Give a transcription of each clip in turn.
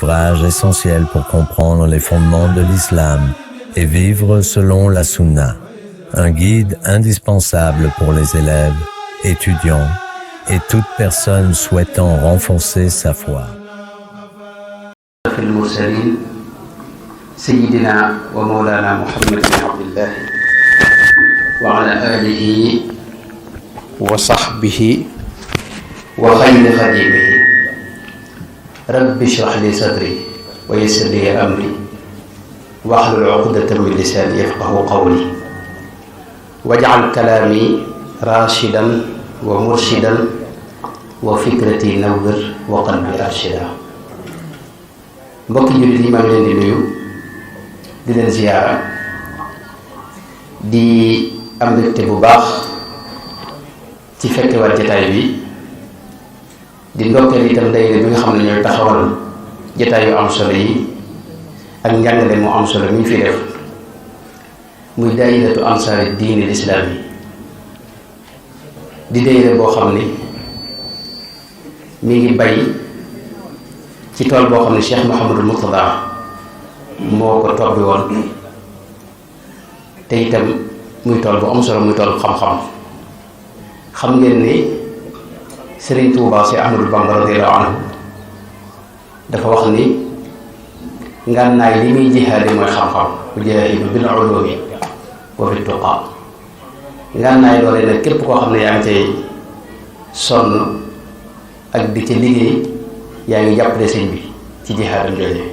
ouvrage essentiel pour comprendre les fondements de l'islam et vivre selon la sunna. Un guide indispensable pour les élèves, étudiants et toute personne souhaitant renforcer sa foi. المرسلين سيدنا ومولانا محمد بن عبد الله وعلى آله وصحبه وخير خديمه رب اشرح لي صدري ويسر لي أمري واحلل عقدة من لساني يفقهوا قولي واجعل كلامي راشدا ومرشدا وفكرتي نور وقلبي أرشدا. mbokki jullit yi maa ngi leen di nuyu di leen ziyaara di am mbégte bu baax ci fekkewaat jataay bi di ndokkeel itam daayira bi nga xam ne ñooy taxawal jataay yu am solo yi ak njàngale mu am solo mi ñu fi def muy daayiratu ansaari diini lislaam yi di daayira boo xam ni mi ngi bay ci tool boo xam ne Cheikh Mouhamadul Mourtada moo ko tobbi woon te itam muy tool bu am solo muy tool bu xam-xam xam ngeen ni Serigne Touba si Ahmadou Bamba radiyallahu anhu dafa wax ni ngànnaay li muy jihaade mooy xam-xam ujaahidu bil ulumi wa bit tuqa ngànnaay loole nag képp koo xam ne yaa ngi cay sonn ak di ca liggéey yaa ngi jàppale sëñ bi ci jihaadam jooje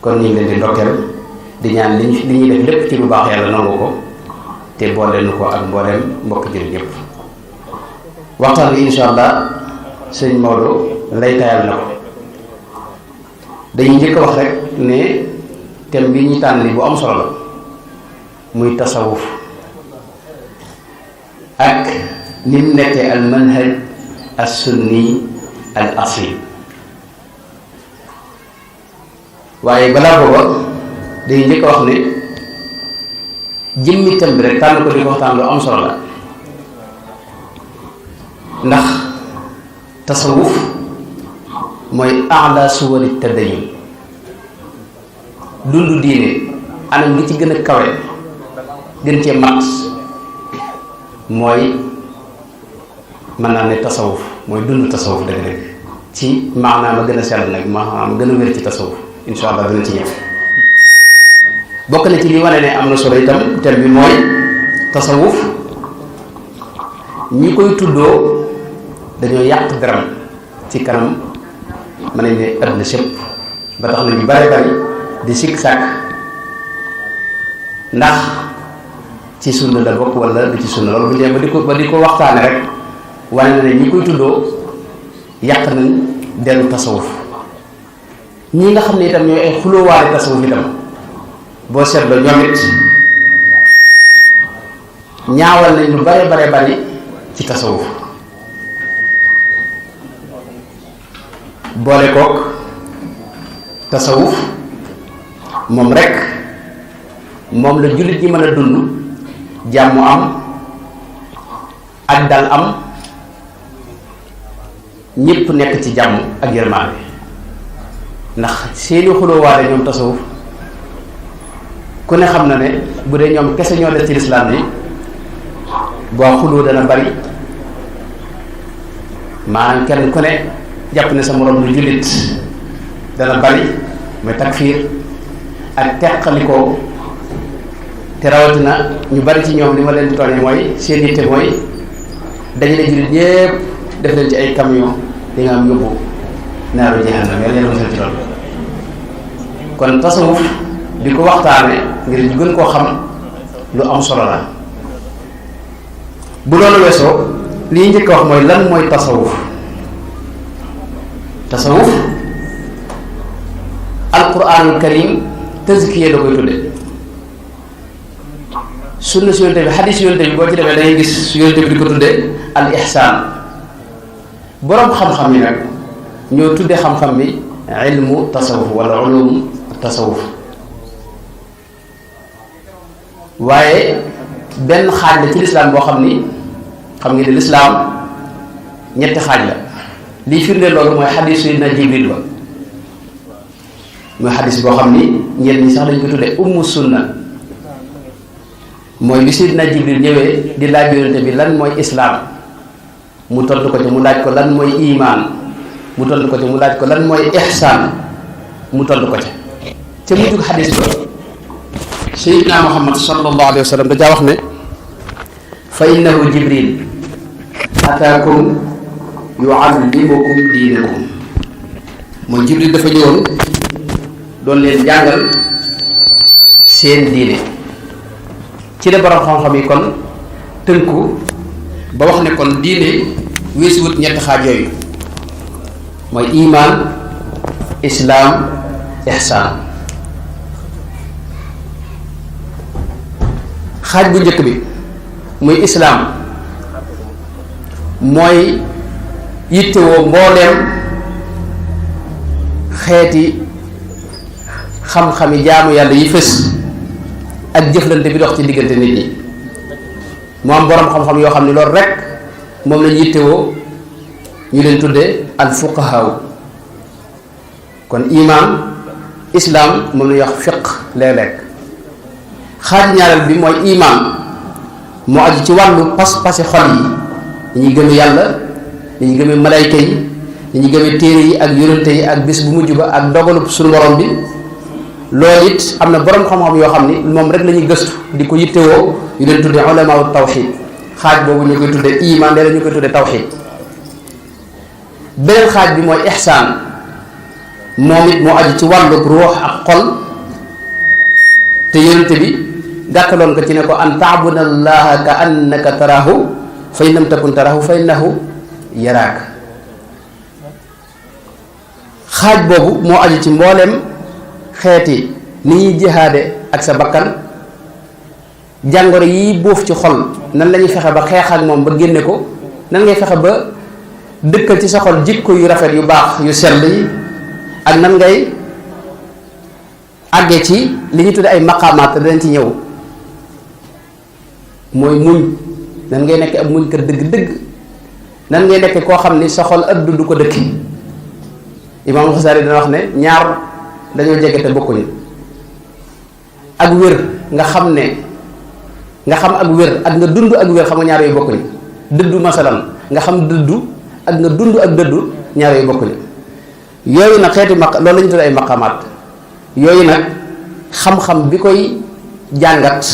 kon ñu ngi leen di ndokkeel di ñaan li ñuy def lépp ci lu baax yàlla nangu ko te boole nu ko ak mbooleem mbokk jëriñ ñëpp. waxtaan bi insha allah sëñ Maodo lay tayal na ko dañuy njëkk a wax rek ne thème bi ñuy tànn li bu am solo la muy tasawuf ak ni mu nekkee al manhaj as sunni al asil. waaye balaa booba day njëkk a wax ne jëmmi thème bi rek tànn ko di ko waxtaan lu am solo la ndax tasawuf mooy a'la suwari tadayun dundu diine anam gi ci gën a kawe gën cee mat mooy mën naa ne tasawuf mooy dundu tasawuf dëgg-dëgg ci maanaam a gën a sell nag maanaam gën a wér ci tasawuf insha allah dina ci ñëw. bokk na ci li wane ne am na solo itam thème bi mooy tasawuf ñi koy tuddoo dañoo yàq deram ci kanam mën nañ ne àdduna sépp ba tax na ñu bare bari di sikk sàkk ndax ci sunna la bokk wala du ci sunna loolu bu ñu ba di ko waxtaane rek wane na ne ñi koy tuddoo yàq nañ deru tasawuf. ñi nga xam ne itam ñooy ay xulóowaale tasawuf itam boo seetloo ñoom it ñaawal nañ lu bare bari ci tasawuf boole kook tasawuf moom rek moom la jullit ñi mën a dund jàmm am ak dal am ñépp nekk ci jàmm ak yërmaande ndax seeni xulóowaale ñoom tasawuf ku ne xam na ne bu dee ñoom kese ñoo def ci lislaam yi boo xuloo dana bari maanaam kenn ku ne jàpp ne sa moroom lu jullit dana bari mooy takfiir ak teqalikoo te rawatina ñu bari ci ñoom li ma leen di tooñee mooy seen yitte mooy dajale jullit yépp def leen ci ay camion di nga am yóbbu naaru jahannam yàlla musal ci loolu. kon tasawuf di ko waxtaane ngir ñu gën koo xam lu am solo la. bu loolu weesoo li njëkk a wax mooy lan mooy tasawuf. tasawuf alquranul karim tazkiya la koy tudde sunna si yonte bi xadis yonte bi boo ci demee dangay gis yonte bi di ko tudde al ihsaan. boroom xam-xam yi nag ñoo tudde xam-xam bi ilmu tasawuf wala ulum tasawuf waaye benn xaaj la ci lislaam boo xam ni xam nga ne lislaam ñetti xaaj la. lii firndeel loolu mooy xadiis Sayyidina Jibril ba mooy xadis boo xam ni ñenn ñi sax dañ ko tuddee ummu sunna. mooy bi Seydina Jibril ñëwee di laaj yonente bi lan mooy islaam mu tontu ko ci mu laaj ko lan mooy imaan mu tontu ko ci mu laaj ko lan mooy ihsaan mu tontu ko ci ca mujjug xadis ba Seydina Muhammad sallallahu alayhi wa sallam dajaa wax ne fa innahu Jibril ataakum yuallimukum diinakum mooy Jibril dafa ñëwoon doon leen jàngal seen diine. ci la borom xam-xam yi kon tënku ba wax ne kon diine weesu wut ñetti xaaj yooyu mooy imaan islaam ihsaan. xaaj bu njëkk bi muy islaam mooy yittewoo mbooleem xeeti xam-xami jaamu yàlla yi fës ak jëflante bi dox ci diggante nit ñi mu am boroom xam-xam yoo xam ne loolu rek moom lañ yittewoo ñu leen tuddee al fuqahaaw. kon imaan islaam moom la ñuy wax fiq léeg-léeg. xaaj ñaareel bi mooy imaan moo aju ci wàllu pas-pasi xol yi dañuy gëme yàlla dañuy gëme malayka yi dañuy gëme téere yi ak yonente yi ak bis bu mujj ba ak dogalub suñu borom bi. loolu it am na boroom xam-xam yoo xam ni moom rek la ñuy gëstu di ko yittewoo yu leen tuddee ulamaaw tawxid. xaaj boobu ñu koy tuddee iman léeg-léeg ñu koy tuddee tawxid. beneen xaaj bi mooy ihsaan moom it moo aju ci wàllu ruux ak xol te yonente bi gàttaloon ko ci ne ko an taabuda allaha ka annaka taraahu fa in lam takun taraahu fa innahu yaraaka. xaaj boobu moo aju ci mbooleem xeeti ni ñuy jihaade ak sa bakkan jàngoro yi boof ci xol nan la ñuy fexe ba xeex ak moom ba génne ko nan ngay fexe ba dëkkal ci sa xol jikko yu rafet yu baax yu sell yi ak nan ngay àggee ci li ñu tudde ay maqaamaat danañ ci ñëw mooy muñ nan ngay nekk ab muñ kër dëgg-dëgg nan ngay nekk koo xam ni sa xol ëddu du ko dëkki. Imaam Xasaali dana wax ne ñaar dañoo jege te bokkuñu ak wér nga xam ak wér ak nga dund ak wér xam nga ñaar yooyu bokkuñu. dëddu masalan nga xam dëddu ak nga dund ak dëddu ñaar yooyu bokkuñu. yooyu nag xeeti loolu la ñu tudd ay maqaamaat yooyu nag xam-xam bi koy jàngat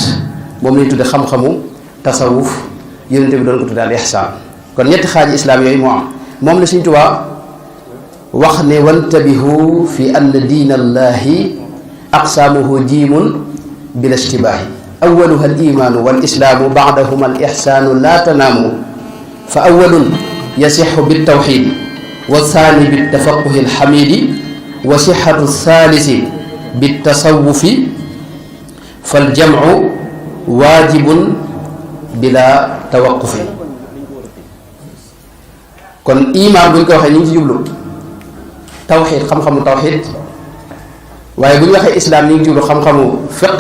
moom lañu tudde xam-xamu tasawuf yonente bi doon ko tudde al ihsaan. kon ñetti xaaji islaam yooyu moo am moom la Sëriñ Tuubaa wax ne wantabihu fi anna diina allahi aqsaamuhu jiimun bila ishtibaahi awaluha al imaanu wal islaamu baadahuma al ihsaanu laa tanaamu fa awalun yasixu bitawxiidi wa thaani bittafaquhi alxamiidi wa sixatu thalisi bittasawufi fal jamcu waajibun bila tawaqufi. kon imaan bu ñu ko waxee ñu ngi ci jublu tawxiid xam-xamu tawxiid waaye bu ñu waxee islaam ñu ngi jublu xam-xamu fiq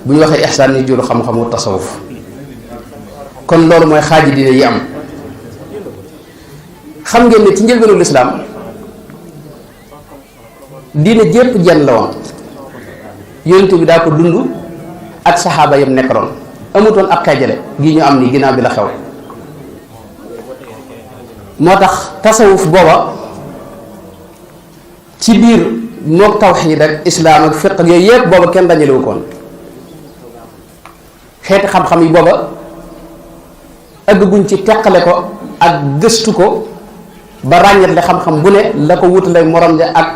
bu ñu waxee ihsaan ñu ngi jublu xam-xamu tasawuf. kon loolu mooy xaaji diine yi am. xam ngeen ne ci njëlbeenu lislaam diine jépp jenn la woon yonent bi daa ko dund ak saxaaba yam nekkaloon amutoon ak xeejale gi ñu am ni ginnaaw bi la xew. moo tax tasawuf booba ci biir mook tawxiid ak islaam ak fiq ak yooyu yëpp booba kenn dajalewu koon xeeti xam-xam yi booba ëgguñ ci teqale ko ak gëstu ko ba ràññetle xam-xam bu ne la ko wutale morom ja ak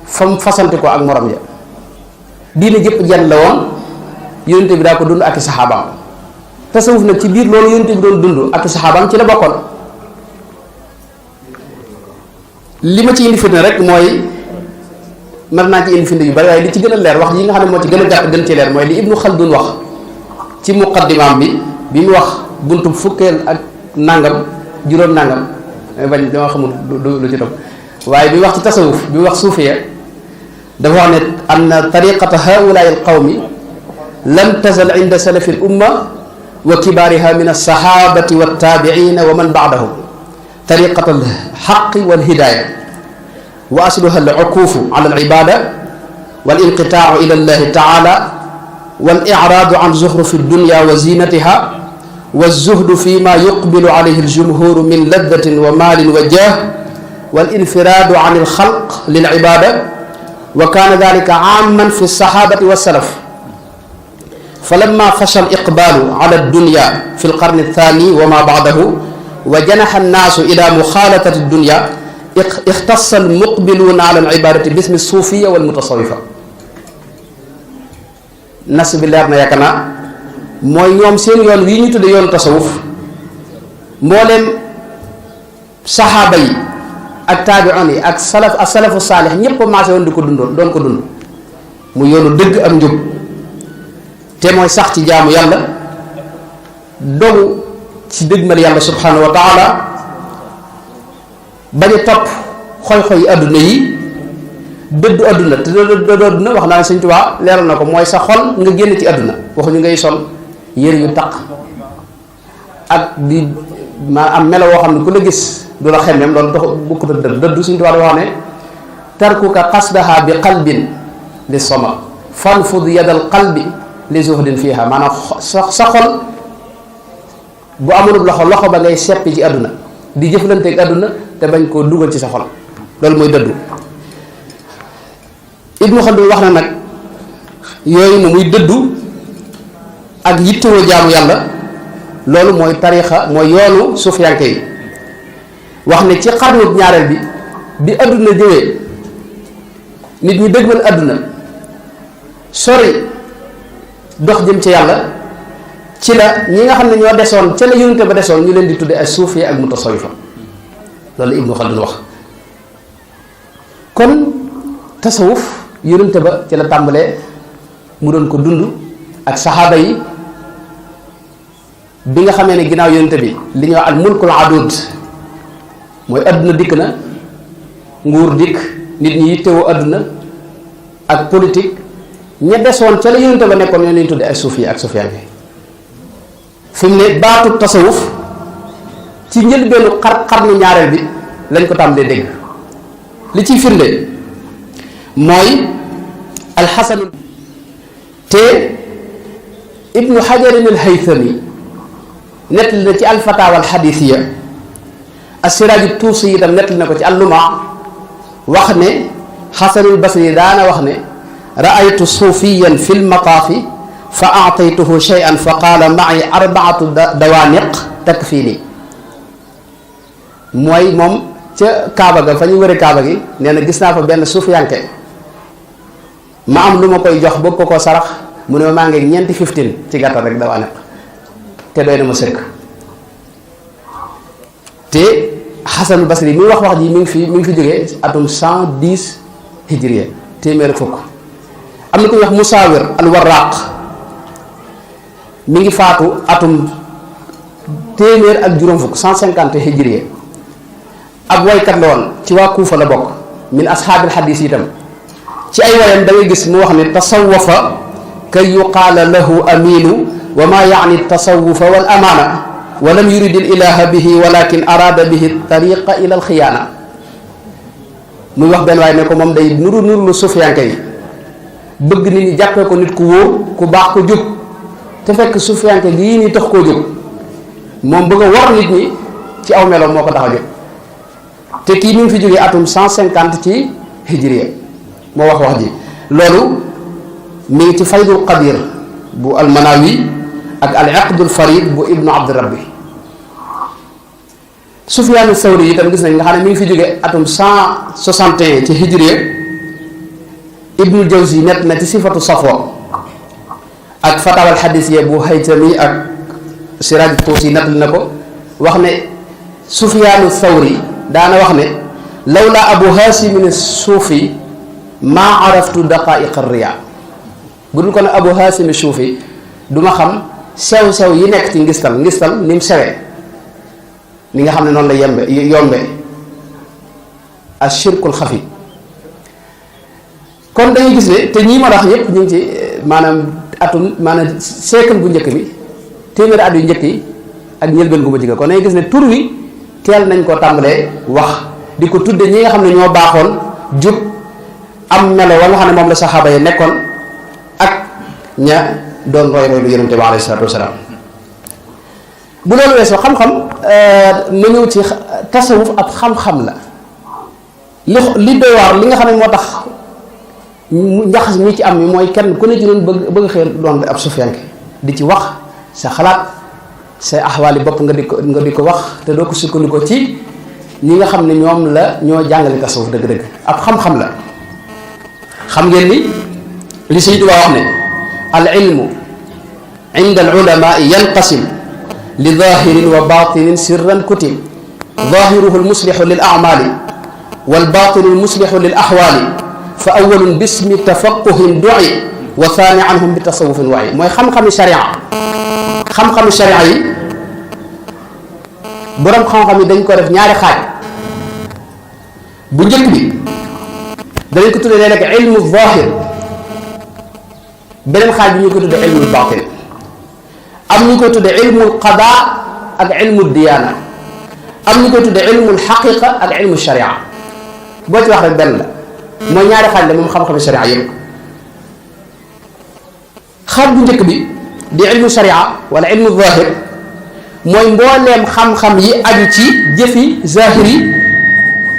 fam fasanti ko ak morom ja. diine jëpp jenn la woon yonente bi daa ko dund ak i saxaabaam. tasawuf nag ci biir loolu yonente bi doon dund ak i saxaabaam ci la bokkoon. li ma ci indi firnde rek mooy mën naa ci indi firnde yu bari waaye li ci gën a leer wax yi nga xam ne moo ci gën a gàtt gën ci leer mooy li Ibnu Xaldun wax ci muqaddimaam bi mu wax buntu fukkeel ak nangam juróom nangam bañ dama xamul lu ci topp waaye bi mu wax ci tasawuf bi mu wax suufiya dafa wax ne anna tariqata haulaai alqawmi lam tazal inda salafi al umma wa kibaariha min alsahabati waltaabiina wa man baadahum tariqata alxaqi walhidaaya wa asluha al uquufu ala al ibaada wal inqitaau ila llahi taala wal iraadu an zuxrufi dunya wa zinatiha wa zuhdu fi ma yuqbilu alayhi aljumhuru min laddatin wa maalin wa jah wal infiraadu an alxalq lil ibada wa kaana dalika aaman fi alsahabati wassalaf falamma fasha aliqbalu ala addunya fi alqarni althani wa ma ba'dahu wa janaha annaasu ila muxaalatati addunya ixtassa almuqbiluuna ala alibadati bismi alsuufiya walmutasawifa. nas bi leer na yaakaar naa mooy ñoom seen yoon wi ñu tudde yoonu tasawuf mbooleem saxaaba yi ak taabi'un yi ak salafu saalix ñépp maase woon di ko dundoon doon ko dund mu yoonu dëgg ak njub te mooy sax ci jaamu yàlla dogu ci dëgmal yàlla subhanahu wa taala bañ a topp xoy-xoy yi àdduna yi dëddu àdduna te dëddu àdduna wax naa ne Sëñ Tuubaa leeral na ko mooy sa xol nga génn ci àdduna waxuñu ngay sol yére yu taq ak di ma am melo woo xam ne ku la gis du la xemmeem loolu tax bukkut ak dëddu Sëñ Tuubaa wax ne tarkuka qasdaha bi qalbin li soma fanfud yadal qalbi li zuhdin fiha maanaam sa xol bu amulub loxo ba ngay seppi ci àdduna di jëflanteeg àdduna te bañ koo dugal ci sa xol loolu mooy dëddu. Ibnu Xaldun wax na nag yooyu nu muy dëddu ak yittewoo jaamu yàlla loolu mooy tariixa mooy yoonu suufiyanke yi wax ne ci xarnu ñaareel bi àdduna jëwee nit ñi dëgmal àdduna sori dox jëm ci yàlla ci la ñi nga xam ne ñoo desoon ca la yonente ba desoon ñu leen di tudde ay suufi ak mutasawifa loolu Ibnu Xaldun wax. kon tasawuf yonente ba ci la tàmbalee mu doon ko dund ak saxaaba yi bi nga xamee ne ginnaaw yonente bi li ñuy wax al mulkul adud mooy àdduna dikk na nguur dikk nit ñi yittewoo àdduna ak politique ña desoon ca la yonente ba nekkoon ñoo leen tudde ay suufi ak suufiyanke fi mu ne baatu tasawuf ci njëlbeenu xarnu ñaareel bi lañ ko tàmbalee dégg li ciy firnde mooy alxasanul te ibnu xajarin alhaythami nettali na ci alfatawa alxadisiya assiraaju tuusi itam nettali na ko ci alluma wax ne xasanul basri daana wax ne raaytu suufiyan fi lmataafi fa aataytuhu shay'an fa qaala ma'i arbaatu dawaaniq takfiini mooy moom ca Kaaba ga fa ñu wëre Kaaba gi nee na gis naa fa benn suufiyanke ma am lu ma koy jox bëgg ko sarax mu ne ma maa ngi ñeenti 15 ci gàttal rek dawaaniq te doy na ma sëkk te Xasanul Basri mi wax ji mi ngi fi jógee atum 110 hijriya téeméer ak fukk am na ku ñuy wax Musaawir al Warraq mi ngi faatu atum téeméer ak juróom fukk 150 hijriya ab waykat la woon ci waa Kuufa la bokk min ashaabil xadiis itam ci ay wayam da ngay gis mu wax ne tasawafa kay yuqaala lahu aminu wa ma yaani tasawufa wal amaana wa lam yurid al ilaha bihi walakin arada bihi tariqa ila al xiyaana muy wax benn waaye ne ko moom day nuru lu suufiyanke yi bëgg nit ñi jàppee ko nit ku wóor ku baax ko jóg te fekk suufiyanke gii nii tax koo jóg moom bëgg a war nit ñi ci aw meloom moo ko tax a jóg te kii mi ngi fi jógee atum 150 ci hijriya moo wax ji loolu mi ngi ci faydul qadir bu almanawi ak al aqdul farid bu ibnu abdirabbi sufyaanu sawri itam gis nañ nga xam ne mi ngi fi jógee atum 161 ci hijriya ibnul jawzi nett na ci sifatu safo ak fatawal xadisiya bu haytami ak siraaj tuusi nett na ko wax ne sufyaanu sawri daana wax ne lawla abu haasimin suufi maa araftu daqaiq riya bu dul ko ne abu haasimi suufi du ma xam sew-sew yi nekk ci ngistal ni mu sewee ni nga xam ne noonu la yombe ashirkul xafi kon dañuy gis ne te ñii ma wax ñëpp ñu ngi ci maanaam siècle bu njëkk bi téeméeri at yu njëkk yi ak njëlbeen gu ma jige kon dañuy gis ne tur wi teel nañ ko tàmbalee wax di ko tudde ñi nga xam ne ñoo baaxoon jub am melo wa nga xam ne moom la saxaaba yi nekkoon ak ña doon roy lu yonente bi alayhi salaatu wasalaam. bu loolu weesoo xam-xam ma ñëw ci tasawuf ab xam-xam la li doy waar li nga xam ne moo tax njaxas mi ci am mi mooy kenn ku ne ci doon bëgg xëy doon ab sufiyanke di ci wax sa xalaat say axwaali bopp nga di ko wax te doo ko sukkandikoo ci ñi nga xam ne ñoom la ñoo jàngale tasawuf dëgg-dëgg ab xam-xam la. xam ngeen ni li Sëñ Tuubaa wax ne al ilmu inda al ulama yanqasim li zahirin wa batinin sirran kutim zahiruhu al muslihu lil a'mali wal batinu al muslihu lil ahwali fa awwalun bismi tafaqquhin du'i wa thani anhum bi tasawufin wa'i mooy xam-xami sharia xam-xami sharia yi borom xam-xam yi dañ ko def ñaari xaaj bu njëkk bi danañ ko tuddee léeg-léeg ilmu zahir beneen xaaj bi ñu ko tuddee ilmu batin am ñu ko tuddee ilmu qada ak ilmu diyaana am ñu ko tuddee ilmu xaqiqa ak ilmu sharia boo ci wax rek benn la mooy ñaari xaaj la moom xam-xami sharia yëpp. xaaj bu njëkk bi di ilmu sharia wala ilmu zahir mooy mbooleem xam-xam yi aju ci jëfi zahir yi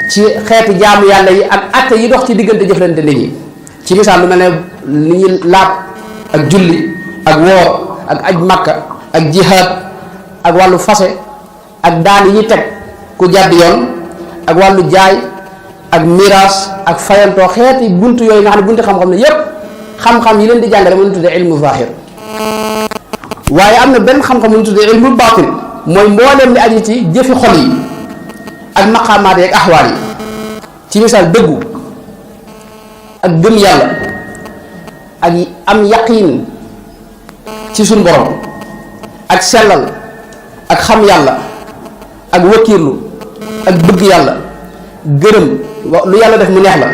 ci xeeti jaamu yàlla yi ak atte yi dox ci diggante jëflante nit ñi ci misaal lu mel ne ni ñuy laab ak julli ak woor ak aj makka ak jihaad ak wàllu fase ak daan yi ñuy teg ku jàdd yoon ak wàllu jaay ak miraas ak fayantoo xeeti buntu yooyu nga xam ne buntu xam-xam ne yépp xam-xam yi leen di jàngale mën tuddee ilmu zahir waaye am na benn xam-xam mu tuddee ilmu batin mooy mbooleem li aju ci jëfi xol yi ak maqaamaat yi ak axwaal yi ci misaal dëggu ak gëm yàlla ak am yaqiin ci suñ borom ak sellal ak xam yàlla ak wakiirlu ak bëgg yàlla gërëm lu yàlla def mu neex la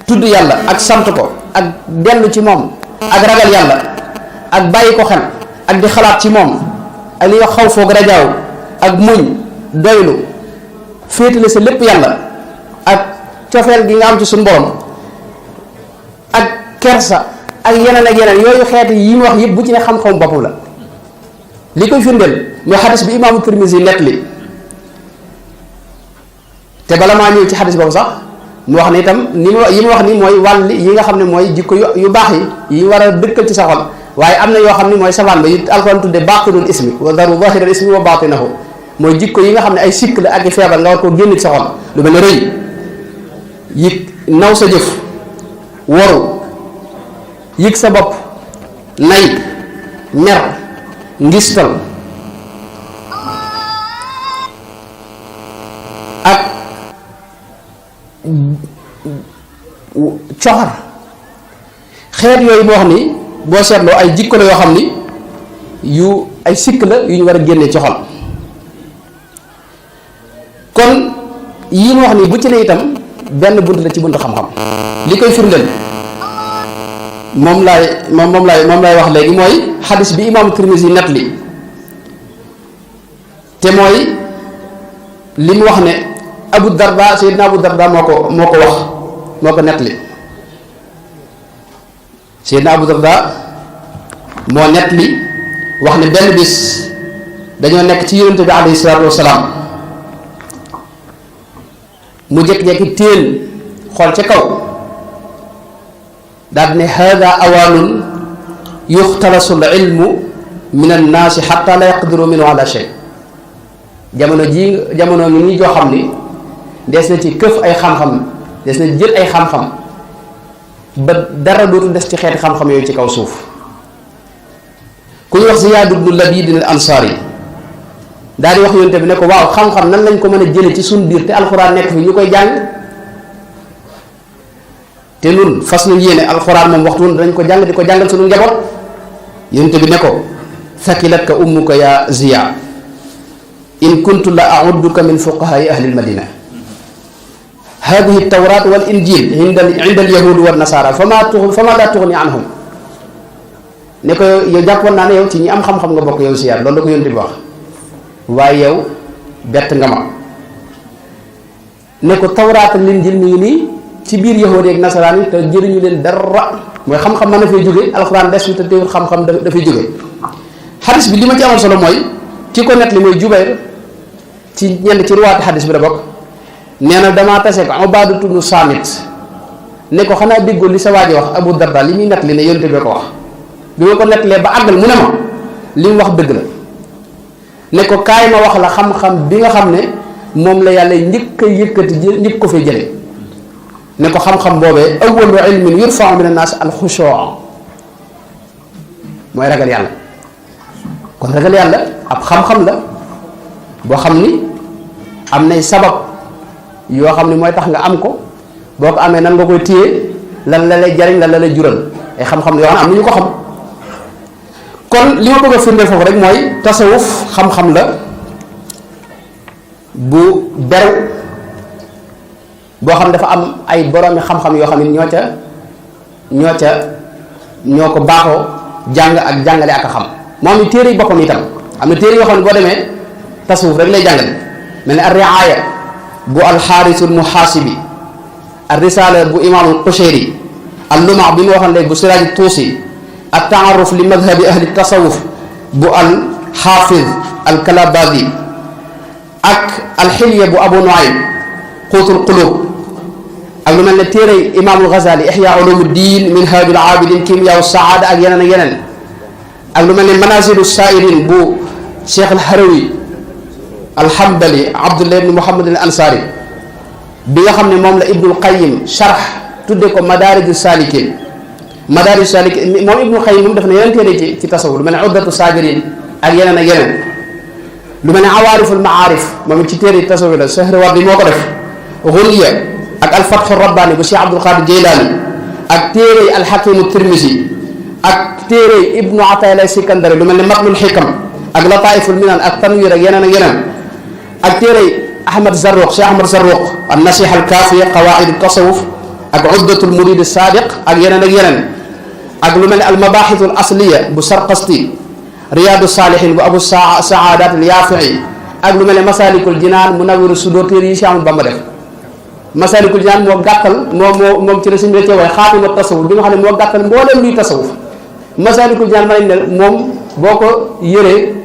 tudd yàlla ak sant ko ak dellu ci moom ak ragal yàlla ak bàyyi ko xel ak di xalaat ci moom ak li wax xaw foog rajaaw ak muñ doylu féetale sa lépp yàlla ak cofeel gi nga am ci suñu borom ak kersa ak yeneen ak yeneen yooyu xeeti yi mu wax yëpp bu ci ne xam-xam boppam la li koy firndeel mooy xadis bi imaamu Tirmisi nett li te bala maa ñëw ci xadis boobu sax mu wax ne itam yi mu wax ni mooy wàll yi nga xam ne mooy jikko yu baax yi war a dëkkal ci sa xol waaye am na yoo xam ne mooy savaan ba yu alxuraan tudde baatinul ismi wa daru zahiral ismi wa baatinahu mooy jikko yi nga xam ne ay sikk la ak i feebar nga war koo génn ci sa xol lu mel ne rëy yëg naw sa jëf waru yëg sa bopp nay mer ngistal ak coxar xeet yooyu boo xam ni boo seetloo ay jikko la yoo xam ni yu ay sikk la yu ñu war a génne ci xol kon yi mu wax ni bu ci ne itam benn bunt la ci buntu xam-xam li koy firndeel moom laay wax léegi mooy xadis bi imaamu Tirmisi nett li te mooy li mu wax ne Abu Darda Seydina Abu Darda moo ko wax moo ko nett li Seydina Abu Darda moo nett li wax ne benn bis dañoo nekk ci yonente bi alayhi salaatu wasalaam mu jékki-jékki téen xool ca kaw daal ne hada awaanun yuxtalasu l ilmu min annaasi xatta la yaqdiru minhu ala shay jamono ngi nii joo xam ni des na ci këf ay xam-xam des na jël ay xam-xam ba dara dootu des ci xeeti xam-xam yooyu ci kaw suuf ku ñu wax Ziyaad ibnu Labiid al Ansaari daal di wax yonte bi ne ko waaw xam-xam nan lañ ko mën a jële ci suñ biir te alxuraan nekk fi ñu koy jàng te nun fas nañ yéene alxuraan moom waxtu woon dañ ko jàng di ko jàngal suñu njaboot yonte bi ne ko thakilatka ummuka ya Ziyaad in kuntu la a'udduka min fuqahaai ahli almadina hadihi tawrat wal injil inda alyahudi wa nasara fama la tughni anhum ne ko yow jàppoon naa ne yow ci ñi am xam-xam nga bokk yow Ziyaad loolu la ko yonte bi wax waaye yow bett nga ma ne ko tawraat ak linjil mi ngi nii ci biir yahuud ak nasaraan yi te jëriñu leen dara mooy xam-xam mën na fay jóge alxuraan des fi te teewul xam-xam dafay jóge xadis bi li ma ci amal solo mooy ki ko net li mooy Jubayr ci ñenn ci ruwaati xadis bi la bokk nee na damaa tase ko Ubaadatu bnu Saamit ne ko xanaa déggoo li sa waaji wax Abu Darda li muy net li ne yonte bi ko wax bi ma ko netlee ba àggal mu ne ma li mu wax dëgg la ne ko kaay ma wax la xam-xam bi nga xam ne moom la yàlla njëkk a yëkkati njëkk ko fay jële ne ko xam-xam boobee awwalu ilmin yurfa'u min an-naas al-xushu' mooy ragal yàlla kon ragal yàlla ab xam-xam la boo xam ni am nay sabab yoo xam ni mooy tax nga am ko boo ko amee nan nga koy téye lan la lay jariñ lan la lay jural ay xam-xam yoo xam ne am na ñu ko xam kon li ma bëgg a firndeel foofu rek mooy tasawuf xam-xam la bu beru boo xam dafa am ay boroomi xam-xam yoo xam ne ñoo ko baaxoo jàng ak jàngale ak a xam moom i téere yi boppam itam am na téere yoo xam ne boo demee tasawuf rek lay jàngale mel ne ar-ri'aaya bu alxaarisul muhaasibi ar-risaala bu imaamul Qushayri al-luma bi mu waxoon léegi bu siraaj tuusi at-ta'arruf li madhabi ahli tasawuf bu al-xaafiz al-kalabazi ak al-xilya bu abu nuaym quutul qulub ak lu mel ne téere imaamul Ghazali ihya ulumuddin minhajul abidin kimya saada ak yeneen ak yeneen ak lu mel ne manazilu sairin bu cheikh al-Harawi al-Hanbali Abdullah ibn Muhammad al-Ansari bi nga xam ne moom la Ibnul Qayyim sharh tudde ko Madaariju Saalikiin Madaariju Saalikiin moom Ibnul Qayyim moom def na yeneen téere ci tasawuf lu mel ne Uddatu Saabirin ak yeneen ak yeneen lu mel ne Awaariful Maarif moom it ci téere tasawuf la Sahrawardi moo ko def Ghuniya ak al-Fathu Rabbaani bu Cheikh Abdul Qaadir Jeylaani ak téere al-Hakimu Tirmisi ak téere Ibnu Ataa'illah Sikandari lu mel ne Matlul Hikam ak Lataa'iful Minan ak Tanwiir ak yeneen ak yeneen ak téere Ahmad Zarruq Cheikh Ahmad Zarruq an-Nasiha al-Kaafiya Qawaa'id at-Tasawuf ak Uddatul Murid as-Saadiq ak yeneen ak yeneen ak lu mel ne al-Mabaaxith al-Asliya bu Sarqasti Riyaadu Saalihiin bu Abu Saadaat al-Yaafi'i ak lu mel ne Masaalikul Jinaan Munawwiru Sudur téere yi Cheikh Ahmad Bamba def Masaalikul Jinaan moo gàttal moom ci la suñu la cee xaatimu tasawuf bi nga xam ne moo gàttal mbooleem luy tasawuf Masaalikul Jinaan ma nañ ne moom boo ko yëree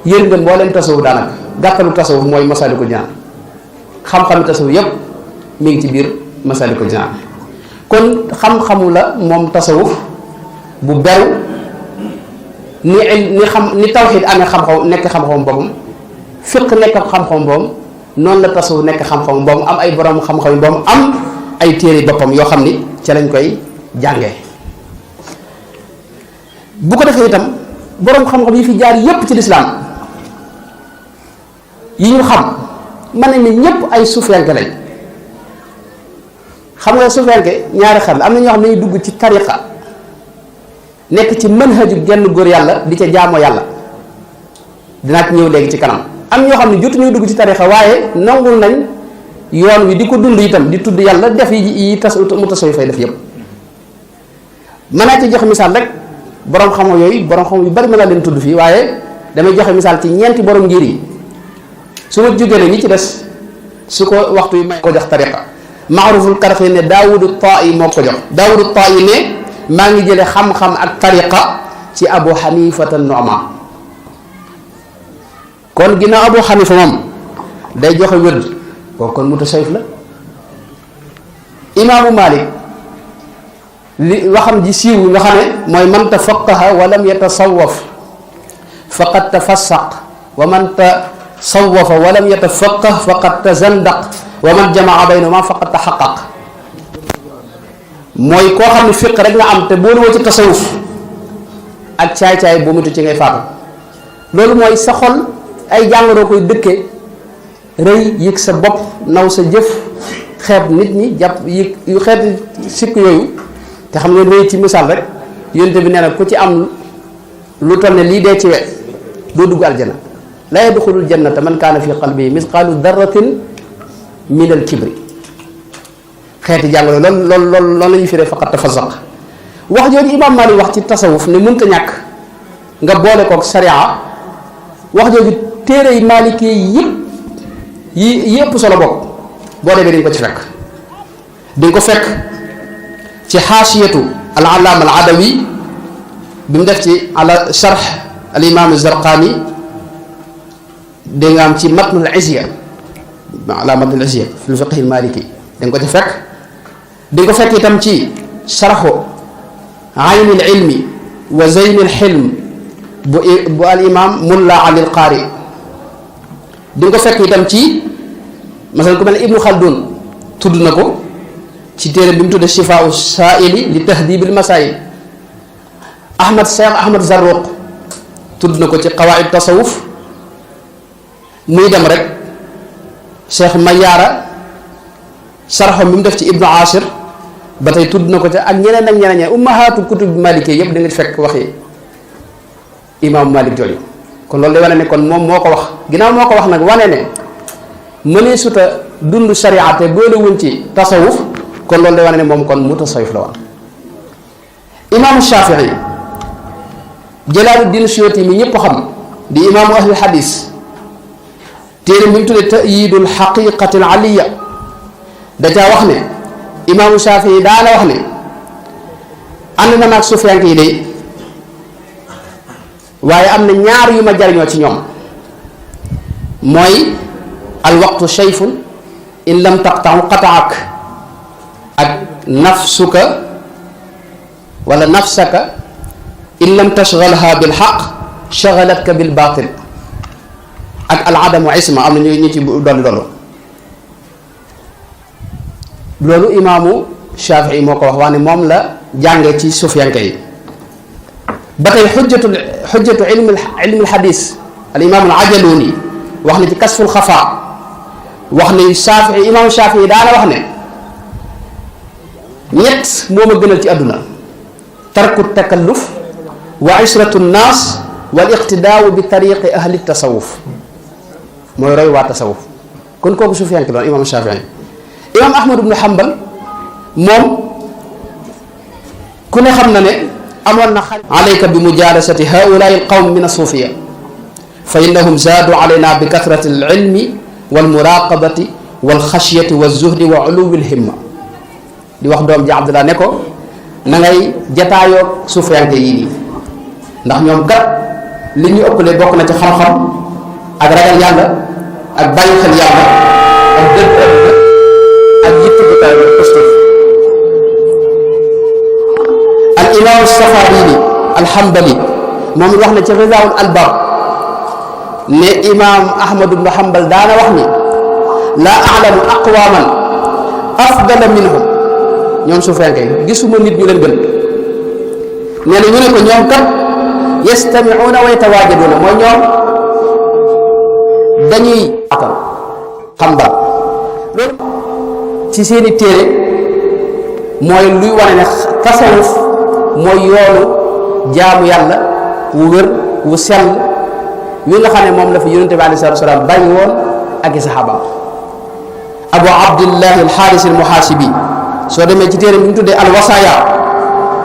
yër nga mbooleem tasawuf daanaka gàttalu tasawuf mooy Masaalikul Jinaan xam-xamu tasawuf yépp mi ngi ci biir Masaalikul Jinaan kon xam-xamu la moom tasawuf bu beru ni tawxiid amee xam-xam nekk xam-xam boppam fiq nekk xam-xam boppam noonu la tasawuf nekk xam-xam boppam am ay borom xam-xam boppam am ay téere boppam yoo xam ni ca lañ koy jàngee bu ko defee itam borom xam-xam yi fi jaar yépp ci lislaam yi ñu xam mën nañ ne ñépp ay suufenke lañ xam nga suufenke ñaari xel am na ñoo xam ne ñuy dugg ci tariqa nekk ci manhaju genn góor yàlla di ca jaamoo yàlla dinaa ci ñëw léegi ci kanam am ñoo xam ne jotu ñuy dugg ci tariqa waaye nangul nañ yoon wi di ko dund itam di tudd yàlla def yi mu tasaw fay def yépp mën naa ci joxe misaal rek borom xam yooyu borom xam yu bari mën naa leen tudd fii waaye damay joxe misaal ci ñeenti borom ngir yi su ma jógee ne ñi ci des su ko waxtu yi may ko jox tariqa Maaruful Karxi ne Daawudu Taa'i moo ko jox Daawudu Taa'i ne maa ngi jële xam-xam ak tariqa ci Abu Xanifata Nu'man kon ginnaaw Abu Xanifa moom day joxe wërd kooku kon mutasawwif la imaamu Malik li waxam ji siiw nga xam ne mooy man tafaqqaha wa lam yatasawwaf faqad tafassaq wa man tasawwafa wa lam yatafaqqah faqad tazandaq wa man jamaa baynahuma faqad tahaqqaq mooy koo xam ne fiq rek nga am te boolu woo ci tasawuf ak caay-caay boo mutu ci ngay faatu loolu mooy sa xol ay jàngoro koy dëkke rëy yëg sa bopp naw sa jëf xeeb nit ñi jàpp yëg yu xeeti sikk yooyu te xam nga rëy ci misaal rek yonte bi nee na ku ci am lu toll ne lii dee ci wet doo dugg aljana la yadxulul jannata man kaana fi qalbihi misqaalu darratin min al kibri xeeti jàngoro loolu la ñuy firee faqat tafasaq wax jooju imaam Maalik wax ci tasawuf ne mënta ñàkk nga boole kook sariya wax jooju téere yi maalikee yëpp yi ëpp solo bokk boo demee dañ ko ci fekk di nga ko fekk ci xaasiyatu al allaama al adawi bi mu def ci ala sharh al imam zarqani dégg nga am ci matnul izya ala matnul izya fi fiqh al maliki da nga ko ci fekk di nga ko fekk itam ci sharhu ayn al ilmi wa zayn al hilm bu al imam mulla ali al qari di nga ko fekk itam ci masal ku mel ne ibnu khaldun tudd na ko ci téere bi mu tudde shifaa'u saa'ili li tahdibil masaa'il Cheikh Ahmad Zarruq tudd na ko ci qawaa'id tasawuf muy dem rek Cheikh Mayaara sarxom bi mu def ci ibnu Ashir ba tey tudd na ko ca ak ñeneen ak ñeneen ummahaatu kutub maliki yëpp da nga fekk waxi imaamu Malik jooju kon loolu day wane ne kon moom moo ko wax ginnaaw moo ko wax nag wane ne mënee suta dund sharia te boole wuñ ci tasawuf kon loolu day wane ne moom kon mutasawif la woon. imaamu Shafii Jalaaluddin Suyuti mi ñëpp xam di imaamu ahli hadis téere mi mu tuddee ta'yidul haqiqatil aliya da caa wax ne imaamu Shafii daana wax ne ànd na maag sufiyanke yi de waaye am na ñaar yu ma jariñoo ci ñoom mooy alwaqtu shayfun in lam taqta'u qata'ak ak nafsuka wala nafsaka in lam tashghalha bil haqq shaghalatka bil batil ak al adamu isma am na ñu ci dolli loolu imaamu Shafii moo ko wax waa ne moom la jànge ci sufiyanke yi ba tey xujjatu ilmi alxadis al imam al ajaluni wax na ci kasful xafa wax ne Shafii imaamu Shafii daana wax ne ñett moo ma gënal ci àdduna tarku takalluf wa ishratu nnaas wal iqtidaau bi tariqi ahli tasawuf mooy roy waa tasawuf kon kooku sufiyanke doon imaamu Shafii imam Ahmad ibn Hanbal moom ku ne xam na ne amoon na xarit alayka bi mujalasati haulaai alqawm min asuufiya fa innahum zaadu alayna bi kathrati alilmi walmuraqabati walxashyati walzuhdi wa uluwi alhimma di wax doom ji Abdullah ne ko na ngay jataayoo suufiyanke yii nii ndax ñoom gat li ñu ëppale bokk na ci xam-xam ak ragal yàlla ak bàyyi xel yàlla ak dëgg àdduna ak yitt bu taw positif al imam Safarini alhambali moom wax na ci Rizaa'ul Albab ne imam Ahmad ibn Hanbal daana wax ni laa a'lamu aqwaman afdala minhum ñoom suufiyanke yi gisuma nit ñu leen gën nee na ñu ne ko ñoom kat yastami'una wa yatawaajaduna mooy ñoom dañuy atal Hanbal loolu ci seeni téere mooy luy wane ne tasawuf mooy yoonu jaamu yàlla wu wér wu sell wi nga xam ne moom la fi yonente bi alayhi salaatu wa salaam bàyyi woon ak i saxaabaam abu abdillahi alxaaris almuhaasibi soo demee ci téere bi ñu tuddee alwasaaya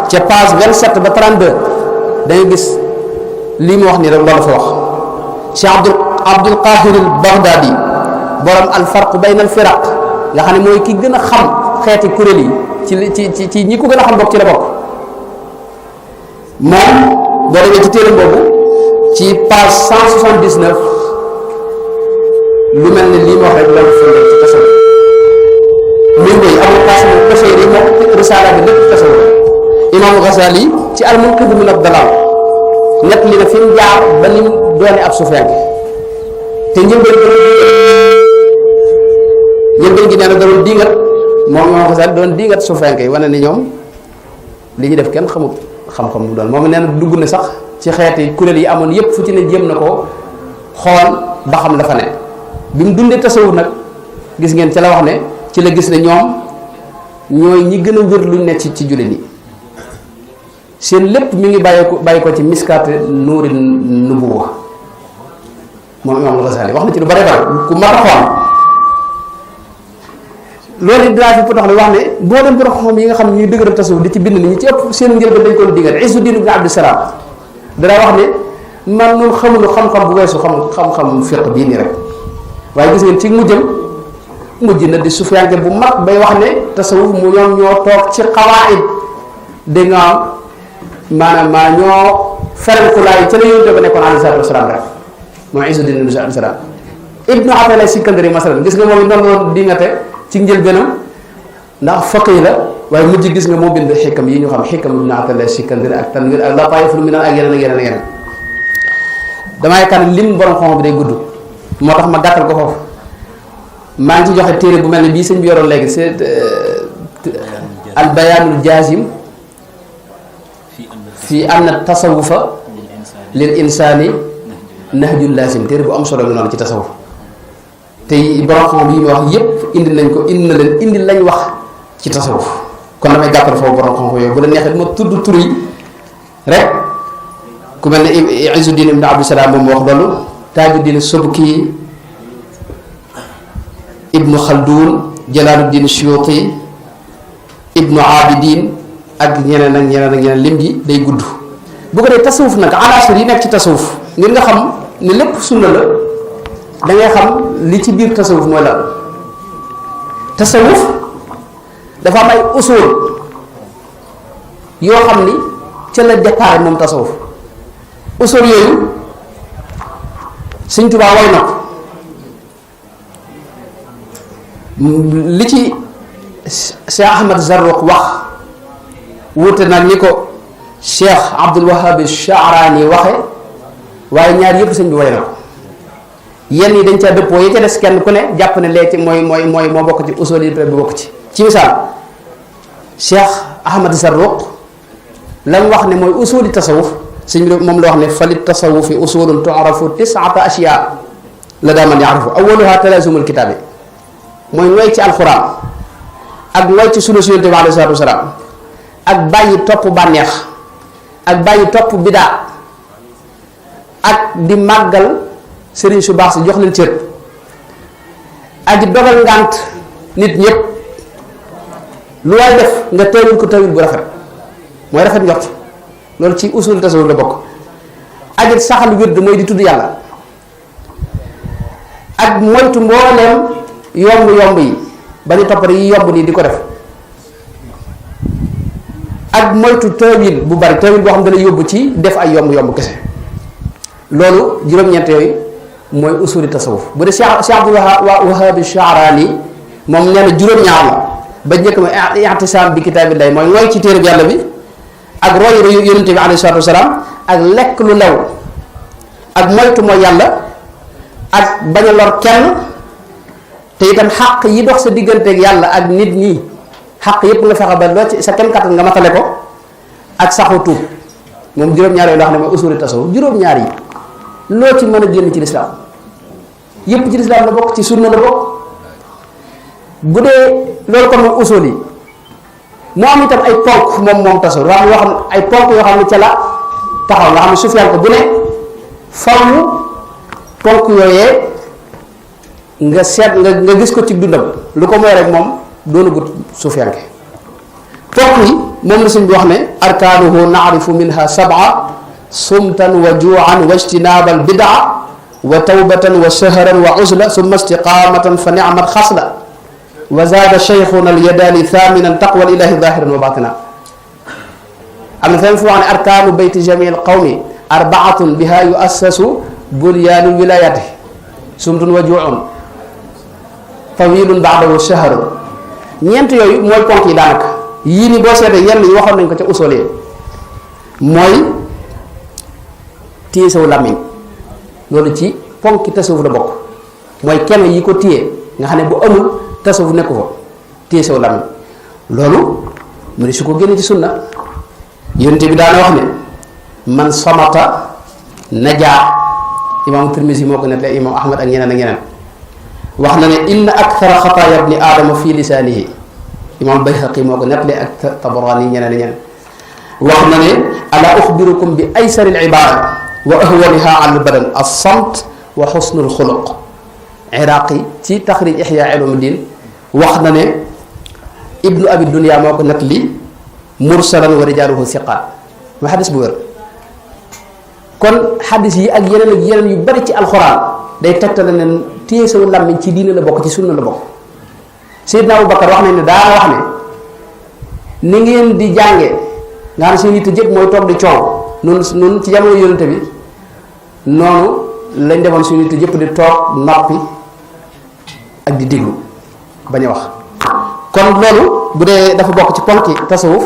ca page 27 ba 32 da nga gis lii mu wax nii rek loolu fa wax cheikh abdul qahir al baghdadi borom al farq bayna al firaq nga xam ne mooy ki gën a xam xeeti kuréel yi ci ñi ko gën a xam bokk ci la bokk moom boo demee ci téere boobu ci page 179 lu mel ne lii ma wax rek loolu firndeel ci tasawuf muy wéy amul qasim Qushayri moom risaala bi lépp tasawuf imaamu Ghazali ci al-Munqidh min ad-Dalal nett li na fi mu jaar ba ni mu doone ab sufiyanke te njëlbeen gi nee na da doon diingat moom imaamu Ghazali doon diingat sufiyanke yi wane ni ñoom li ñu def kenn xamut xam-xam mu doon moom nee na dugg na sax ci xeeti kuréel yi amoon yépp fu ci ne jéem na ko xool ba xam la fa ne bi mu dundee tasawuf nag gis ngeen ci la wax ne ci la gis ne ñoom ñooy ñi gën a wér luñ ne ci jullit ñi seen lépp mi ngi bàyyi ko ci miskaat nuuri nubuwa moom imaam al-Ghazali wax na ci lu bare bare ku mat a xool loolu it dinaa fi pour wax ne boo dem borom xam yi nga xam ne ñuy dëgëral tasawuf di ci bind ni ñi ci ëpp seen njëlbeen dañ ko digal Izzuddin ibn Abdusalaam dana wax ne man ñun xamuñu xam-xam bu weesu xam-xam fiq bii nii rek waaye gis ngeen ci mujjam mujj na di sufiyanke bu mag bay wax ne tasawuf mu ñoom ñoo toog ci xawaid di nga maanaam maa ñoo ferenkulaay ca la yonte ba nekkoon alayhi salaatu wasalaam rek mooy Izzuddin ibn Abdusalaam ibnu Atala Sikandari masalan gis nga moom it noonu di nga te ci njëlbéenam ndax faqih la waaye mujj gis nga moo bind xikam yi ñu xam xikam ibnu Atala Sikandari ak tanwir ak lataiful minan ak yeneen ak yeneen ak yeneen damay kan lim borom xam bi day gudd moo tax ma gàttal ko foofu maa ngi ci joxe téere bu mel ne bii sëñ bi yoroon léegi c'est al bayaanul jaazim fi anna tasawufa lil insaani nahjul laasim téere bu am solo la noonu ci tasawuf te borom xam yi ma wax yépp indi nañ ko indi na leen indi lañ wax ci tasawuf kon damay gàttal foofu borom xam yooyu bu la neexee ma tudd tur yi rek ku mel ne Izzuddin ibn Abdusalaam moom wax loolu Taajuddin Subki ibnu Khaldun Jalaaluddin Suyuti ibnu Abidin ak ñeneen ak ñeneen ak ñeneen lim gi day gudd bu ko dee tasawuf nag alaasir yi nekk ci tasawuf ngir nga xam ne lépp sunna la da ngay xam li ci biir tasawuf mooy lan tasawuf dafa am ay usul yoo xam ni ca la départ moom tasawuf usul yooyu Sëñ Tuubaa way na ko li ci Cheikh Ahmad Zarruq wax wuute nag ni ko Cheikh Abdul Wahhab Sha'rani waxe waaye ñaar yëpp sëñ bi way na ko yenn yi dañ caa dëppoo yi ca des kenn ku ne jàpp ne léegi mooy moo bokk ci usul yi bi bokk ci misaal Cheikh Ahmad Zarruq lan wax ne mooy usuli tasawuf sëñ bi moom la wax ne falit tasawufi usulun tu'rafu tis'ata ashyaa la daa man ya'rifu awwaluha talaazumul kitaabi mooy ngoy ci alxuraan ak ngoy ci sunna Yonent bi alayhi salaatu wasalaam ak bàyyi topp bànneex ak bàyyi topp bidaa ak di màggal sëriñ su baax si jox leen cër ak di dogal ngànt nit ñëpp lu waay def nga teewul ko tawil bu rafet mooy rafet njort loolu ci usul tasawuf la bokk ak it saxal wird mooy di tudd yàlla ak moytu mbooleem yomb yi ba ñu toppare yi yomb nii di ko def ak moytu tawil bu bari tawil boo xam ne dana yóbbu ci def ay yomb kese loolu juróom-ñeent yooyu mooy usuli tasawuf bu dee Cheikh Abdul Wahhab Sha'rani moom nee na juróom-ñaar la ba njëkk ma i'tisaam bi kitaabillahi mooy ngooy ci téereb yàlla bi ak roy yonent bi alayhi salaatu wasalaam ak lekk lu lew ak moytu mooy yàlla ak bañ a lor kenn te itam xaq yi dox sa digganteeg yàlla ak nit ñi xaq yépp nga fexe ba loo ci sa kem kattan nga matale ko ak saxu tuub moom juróom-ñaar yooyu loo xam ne mooy usuli tasawuf juróom-ñaar yi loo ci mën a génn ci lislaam yépp ci lislaam la bokk ci sunna la bokk bu dee loolu kon moom usul yi moo am itam ay ponk moom tasawuf yoo xam ne ay ponk yoo xam ne ca la taxaw nga xam ne sufiyaan ko bu ne faw ponk yooyee nga seet nga gis ko ci dundam lu ko mooy rek moom doona gut sufiyanke ponk yi moom la suñ bi wax ne arkaanuhu naarifu minha sab'a sumtan wa juu'an wa ijtinaabal bid'a wa tawbatan wa shahran wa uzla summa istiqaamatan fa ni'mat xasla wa zaada shaykhuna al-yadaali thaminan taqwa ilahi zahiran wa batina am na fenn fu wax ne arkaanu bayti jamii al-qawmi arbaatun biha yuassasu bunyaanu wilayati sumtun wa juu'un tawilun ba'dahu shahrun ñeent yooyu mooy ponk yi daanaka yii ni boo seetee yenn yi waxoon nañ ko ca usul yi mooy téye saw làmmiñ loolu ci ponki tasawuf la bokk mooy kenn yi ko téye nga xam ne bu amul tasawuf nekku fa téye saw làmmiñ loolu mu ne su ko génne ci sunna yonent bi daana wax ne man samata najaa imaamu Tirmisi moo ko nettali imaamu Ahmad ak ñeneen ak ñeneen wax na ne inna akthara xataaya ibni aadama fi lisaanihi imaam Bayhaqi moo ko nettali ak Tabarani ñeneen ak ñeneen wax na ne ala uxbirukum bi aysari al ibaada wa ahwaniha ala al badan as-samt wa xusnul xuluq iraqi ci taxrij ihya ulumuddin wax na ne ibnu abi dunya moo ko nettali mursalan wa rijaaluhu siqaat mooy xadis bu wér kon xadis yi ak yeneen yu bari ci alxuraan day tegtale ne téye saw làmmiñ ci diine la bokk ci sunna la bokk Seydina Abubakar wax nañ ne daa wax ne ni ngeen di jànge nga xam ne seen yitte jëpp mooy toog di coow noonu ci jamono yonente bi noonu lañ defoon suñu yitte jëpp di toog noppi ak di déglu bañ a wax. kon loolu bu dee dafa bokk ci ponki tasawuf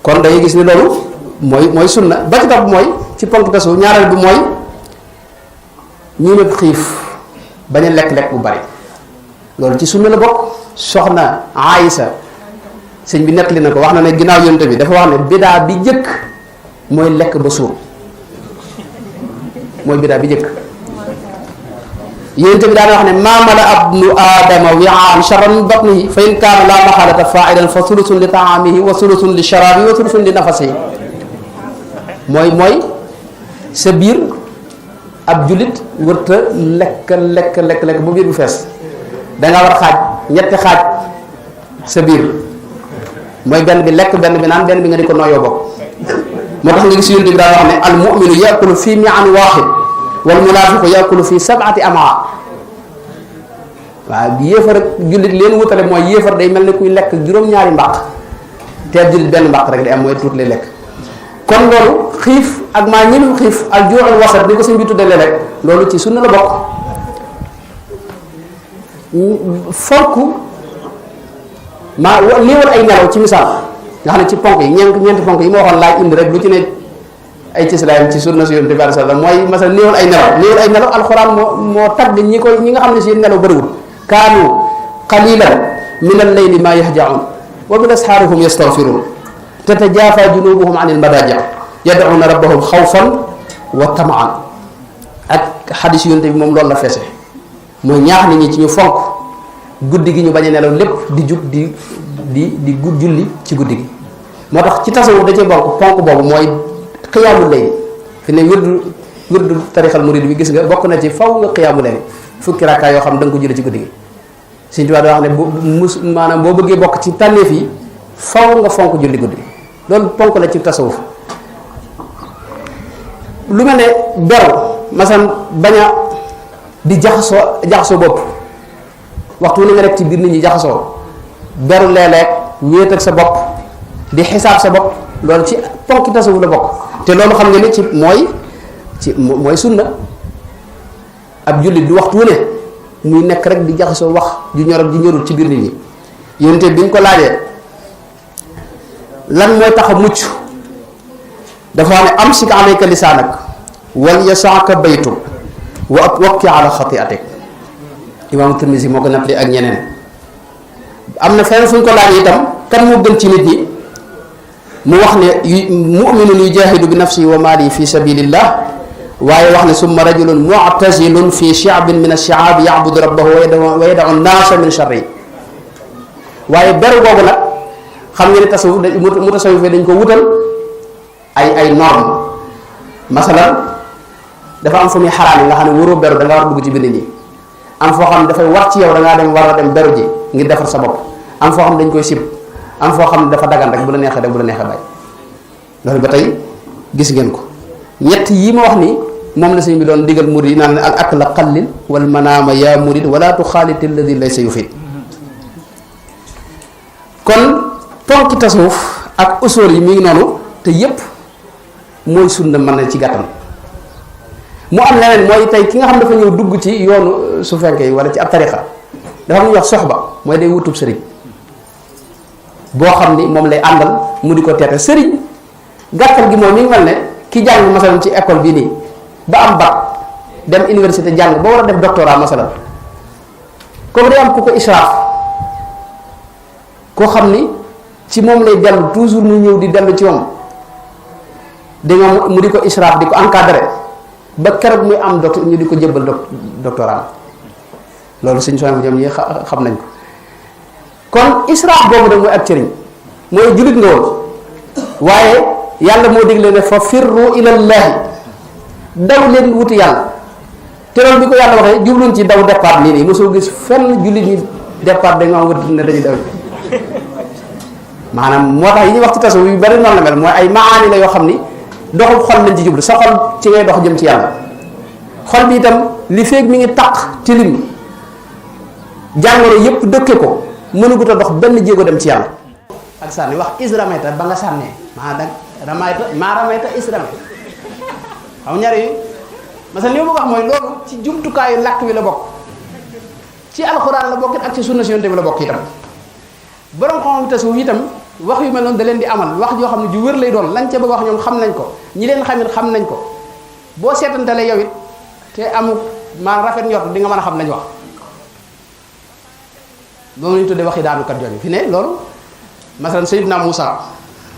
kon dañuy gis ni loolu mooy sunna ba ci topp mooy ci ponki tasawuf ñaareel bi mooy ñu nekk xiif bañ a lekk-lekk bu bari loolu ci sunna la bokk. soxna Aïsa sëñ bi nettali na ko wax na ne ginnaaw yonte bi dafa wax ne bidaa bi jëkk mooy lekk ba suur mooy bidaa bi jëkk. yonte bi daana wax ne maa mala abnu aadama wi'aan sharran min batnihi fa in kaana laa maxaalata faa'ilan fa sulusun li taamihi wa sulusun li sharaabihi wa sulusun li nafasihi mooy sa biir ab jullit wërta lekk ba biir bu fees danga war a xaaj ñetti xaaj sa biir mooy benn bi lekk benn bi naan benn bi nga di ko nooyoo bokk. moo tax nga gis yonte bi daan wax ne al mu'minu yakulu fi mi'an waaxid wal munaafiqu yakulu fi sab'ati amaa. waaw yéefar ak jullit leen wutale mooy yéefar day mel ni kuy lekk juróom-ñaari mbaq te jullit benn mbaq rek day am mooy tuut lay lekk. kon loolu xiif ak maa ñënu xiif ak juuxul wasat ni ko sëñ bi tuddalee rek loolu ci sunna la bokk. fonk maa néewal ay nelaw ci misaal nga xam ne ci ponk yi ñeenti ponk yi ma waxoon laaj indi rek lu ci ne ay cëslaayam ci sunna si yonent bi sallallahu alayhi wasallam mooy masal néewal ay nelaw alxuraan moo tagg ñi nga xam ne si nelaw bëriwul kaanu qalilan min al-layli ma yahja'un wa bil ashaari hum yastaghfirun tatajaafa junubuhum anil madaaji' yad'una rabbahum xawfan wa tamaan. ak xadis yonent bi moom loolu la feese mooy ñaax nit ñi ci ñu fonk guddi gi ñu bañ a nelaw lépp di jug di julli ci guddi gi. moo tax ci tasawuf da cee bokk ponk boobu mooy xiyaamul layl fi ne wirdu tarixal murid bi gis nga bokk na ci faw nga xiyaamul layl fukki rakkaa yoo xam da nga ko julli ci guddi gi. Sëñ Tuubaa da wax ne maanaam boo bëggee bokk ci tànneef yi faw nga fonk julli guddi loolu ponk la ci tasawuf. lu mel ne beru masalan bañ a di jaxasoo bopp waxtu ni nga rek ci biir nit ñi jaxasoo beru léeg-léeg wéet ak sa bopp di xisaab sa bopp loolu ci ponki tasawuf la bokk. te loolu xam nga ni mooy sunna ab jullit du waxtu ne muy nekk rek di jaxasoo wax ju ñor ak ju ñorul ci biir nit ñi. yonent bi ñu ko laajee lan mooy tax a mucc dafa wax ne amsik alayka lisaanak wal yasaaka baytuk wa wakki ala xatiatik. imaamu Tirmisi moo ko nattali ak ñeneen. am na fenn fu ñu ko laajee itam kan moo gën ci nit ñi mu wax ne mu'minun yujahidu bi nafsihi wa maalihi fi sabilillah waaye wax ne summa rajulun mu'tazilun fi shi'bin min ash-shi'ab ya'budu rabbahu wa yad'u an-naasa min sharri. waaye beru boobu nag xam nga ne tasawuf mu tasawuf dañ ko wutal ay norme masalan dafa am fu muy xaraam yi nga xam ne waroo beru da nga war a dugg ci bind ñi. am foo xam ne dafay war ci yow da ngaa war a dem beru ji ngir defar sa bopp. am foo xam ne dañ koy sib am foo xam ne dafa dagan rek bu la neexee dem bu la neexee bàyyi. loolu ba tey gis ngeen ko ñett yi ma wax ni moom la sëñ bi doon digal murid yi naan al akla qallil wal manaama yaa murid wala tuxaalit alladi laysa yufid. kon ponki tasawuf ak usul yi mi ngi noonu te yépp mooy sunna mën na ci gàttal. mu am leneen mooy tey ki nga xam dafa ñëw dugg ci yoonu su fekkee yi wala ci ab tarixa dafa am lu ñuy wax soxba mooy day wutub sëriñ boo xam ni moom lay àndal mu di ko teete sëriñ gàttal gi moom mi ngi mel ne ki jàng masalan ci école bii nii ba am bac dem université jàng ba war a def doctorat masalan kooku day am ku ko israaf koo xam ni ci moom lay dellu toujours mu ñëw di dellu ci moom danga mu di ko israaf di ko encadré ba keroog muy am ñu di ko jëbbal doctorat loolu suñu soxna ñoom ñi xam nañ ko. kon israaf boobu nag mooy ak cëriñ mooy jullit nga woon waaye yàlla moo digle ne fa firru ilallahi daw leen wuti yàlla te loolu bi ko yàlla waxee jubluñ ci daw départ nii mosoo gis fenn jullit ñi départ dañoo am wut ne dañuy daw maanaam moo tax yi ñuy wax ci tasawuf yu bari noonu la mel mooy ay maani la yoo xam ni doxul xol lañ ci jublu sa xol ci ngay dox jëm ci yàlla xol bi itam li feeg mi ngi taq tilim jàngoro yépp dëkke ko mënugut a dox benn jéego dem ci yàlla. ak sànni wax isrameta ba nga sànnee maa dag ramayta isrameta xam ñaar yi masal li ma bëgg wax mooy loolu ci jumtukaayu làkk wi la bokk, ci alxuraan la bokk ak ci sunna si yonent bi la bokk itam. borom xam-xam tasawuf itam wax yu mel noonu da leen di amal wax joo xam ne ju wér lay doon lañ ca bëgg wax ñoom xam nañ ko, ñi leen xamit xam nañ ko. boo seetantalee yow it te amul maa rafet njort di nga mën a xam lañ wax. loolu la ñu tuddee waxi daanukat jooju fi ne loolu masalan Seydina Moussa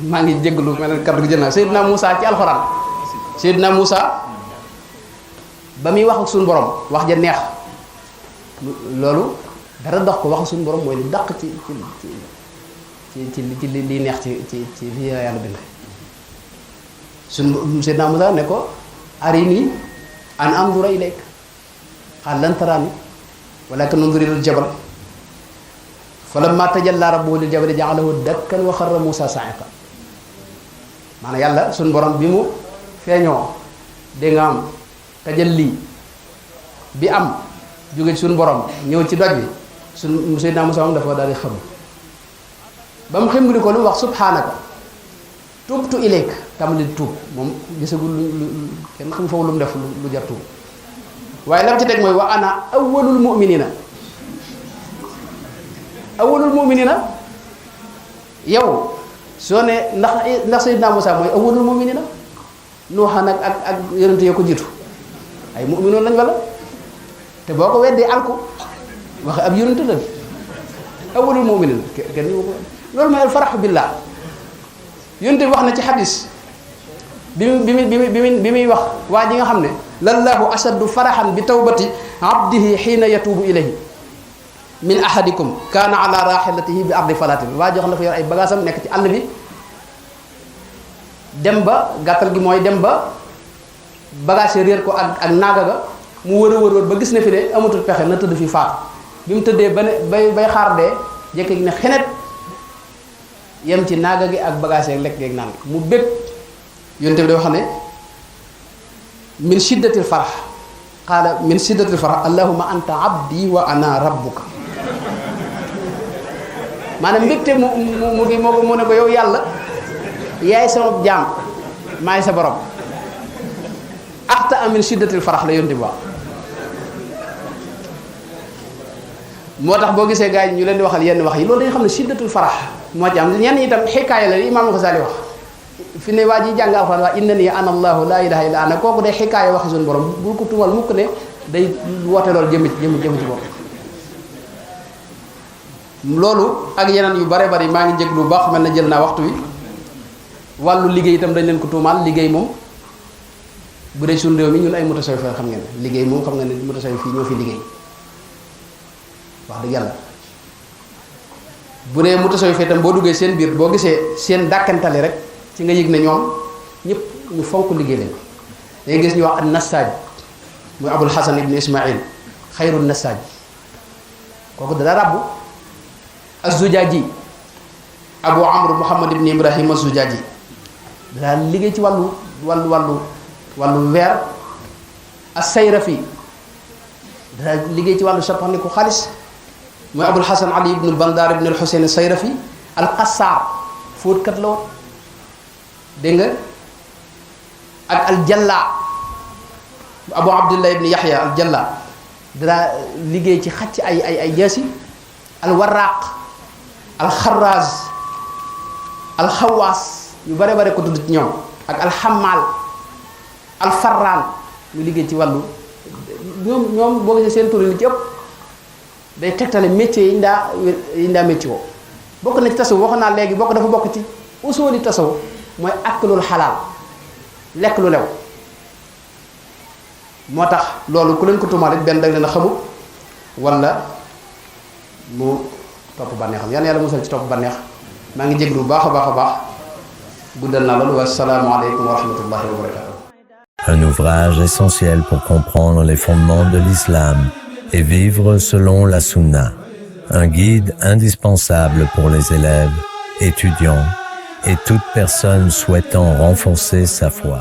maa ngi jégalu mel ne kaddu gi jël naa Seydina Moussa ci alxuraan. Seydina Moussa ba muy wax ak suñu borom wax ja neex loolu dara dox ko wax ak suñu borom mooy li dàq ci li neex ci li yàlla bind. suñu Seydina Moussa ne ko arini an anzura ilayk qaala lan taraani walaakin unzur ilal jabal falammaa tajallaa rabbuhu lil jabali ja'alahu dakkan wa xarra Moussa sa'iqan. maanaam yàlla suñu borom bi mu feeñoo dégg nga am tajalli bi am jóge ci suñu borom ñëw ci doj bi suñu Seydina Moussa moom dafa daal di xam ba mu xim ko lu mu wax subhaanaka tubtu ilayk tàmbali tuub moom gisagul lu kenn xam foofu lu mu def lu jar tuub waaye lam ci teg mooy wa ana awwalul mu'minina yow soo ne ndax Seydina Moussa mooy awwalul mu'minina Nuuxa nag ak yonent yoo ko jiitu ay mu'minoon lañ wala te boo ko weddee alku wax ab yonent la awwalul mu'minina kenn loolu mooy al faraxu billah. yonent bi wax na ci xadis bi muy wax waa ji nga xam ne lallahu ashaddu faraxan bi tawbati abdihi xiina yatuubu ilayhi min ahadikum kaana ala raxilatihi bi ardi falatin waa joo xam ne dafa yor ay bagaasam nekk ci àll bi dem ba gàttal gi mooy dem ba bagage yi réer ko ak naaga ga mu wër ba gis ne fi ne amatul pexe na tëdd fi faatu bi mu tëddee ba ne bay xaar dee jékki gi ne xenet yem ci naaga gi ak bagage yeeg lekk geeg naan mu bépp yonte bi da wax ne min shiddatil farax qaala min shiddatil farax allahumma anta abdi wa ana rabbuka maanaam mbégte mu ne ko yow yàlla yaay sama jaam maay sa borom axta min shiddatil farax la yonte bi wax. moo tax boo gisee gars yi ñu leen di waxal yenn wax yi loolu dañu xam ne shiddatul farax moo ci am ñenn itam xikaaya la Imaam Xasaali wax fi ne waa ji jàng alxuraan waa innanii ana allahu laa ilaaha illa ana kooku day xikaaya waxi suñu borom bul ko tuumal mukk ne day woote loolu jëm ci bopp. loolu ak yeneen yu bare bari maa ngi jég lu baax mel na jël naa waxtu wi wàllu liggéey itam dañ leen ko tuumaal liggéey moom bu dee suñu réew mi ñun ay mutasawwif xam ngeen liggéey moom xam nga ne mutasawwif fii ñoo fi liggéey wax dëgg yàlla. bu dee mutasawwif itam boo duggee seen biir boo gisee seen dàkkantali rek ci nga yëg ne ñoom ñëpp ñu fonk liggéey lañ day gis ñu wax an nassaaj muy abul hasan ibn ismail xayrun nassaaj kooku dara rabbu az-zujaaji abu amr muhammad ibn ibrahim az-zujaaji daa liggéey ci wàllu weer as-sayrafi daa liggéey ci wàllu soppandiku xaalis mooy abul hasan ali ibn bandar ibn al-husayn as-sayrafi al-qassaar fóotkat la woon dégg nga ak al-jalla abu abdullah ibn yahya al-jalla daa liggéey ci xacc ay jaasi al-warraq al-xarraaz al-xawaas yu bare bare ko tudd ci ñoom ak al-xammaal al-farraan ñu liggéey ci wàllu ñoom boo gisee seen tur li ci ëpp day tegtale métier yi ñu daa métier woo bokk na ci tasawuf waxoon naa léegi dafa bokk ci usooli tasawuf mooy aklul xalaal lekk lu lew moo tax loolu ku leen ko tuumaal rek benn dag leen a xamul wala mu topp bànneexam yal na yàlla musal ci topp bànneex maa ngi jéglu bu baax a baax guddal naa loolu wa salaamu aleykum wa rahmatullahi wa barakatuh. Un ouvrage essentiel pour comprendre les fondements de l'islam et vivre selon la sunna. Un guide indispensable pour les élèves, étudiants et toute personne souhaitant renforcer sa foi.